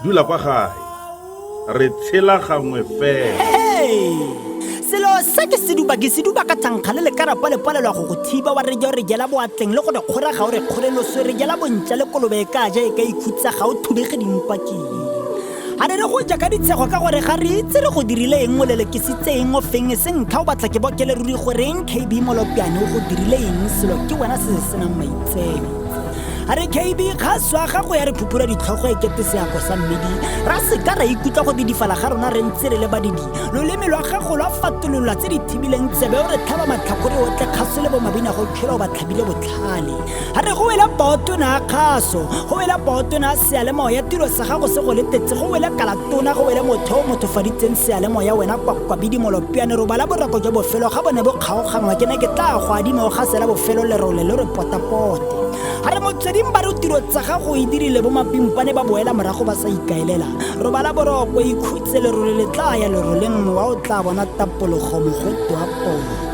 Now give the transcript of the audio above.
Dula kwa gae. Re tshela gangwe fela. Hey! Selo se ke seduba ke seduba ka thankga le lekarapa le palelwa go go thiba wa re ja o re jela boatleng le go re kgora ga o re kgore loso re jela bontša le kolobe e ka ja e ka ikhutsa ga o thubege dimpa ke a re re go ja ka ditshego ka gore ga re itse re go dirile eng o lelekisitse eng o feng e seng ntlha o batla ke bokele ruri goreng KB Molopiane o go dirile eng selo ke wena se se senang maitsebe. A re KB kgaso ya gago ya re phuphura ditlhogo e kete seako sa mmidi ra seka ra ikutlwa go didifala ga rona re ntse re le badidi loleme lwa gago lwa fatololwa tse di thibileng tsebe o re tlhaba matlhakore otle kgaso le bomabina go tshela o ba tlhabile botlhale. A re go wele pootona a kgaso go wele pootona a seyalemoya tiro sa gago se go letetse go wele kalatona go wele motho o mothofaditseng seyalemoya wena kwakwabidi molopiane robala boroko jwa bofelo ga bone bo kgaoganngwa ke ne ke tla go adima o gasela bofelo lerole le re potapote. A re motsweding ba re tiro tsa gago e dirile bo mapimpane ba boela morago ba sa ikaelela robala boroko ikhutse lerole le tla ya leroleng mowa o tla bona tapologo mogote wa pone.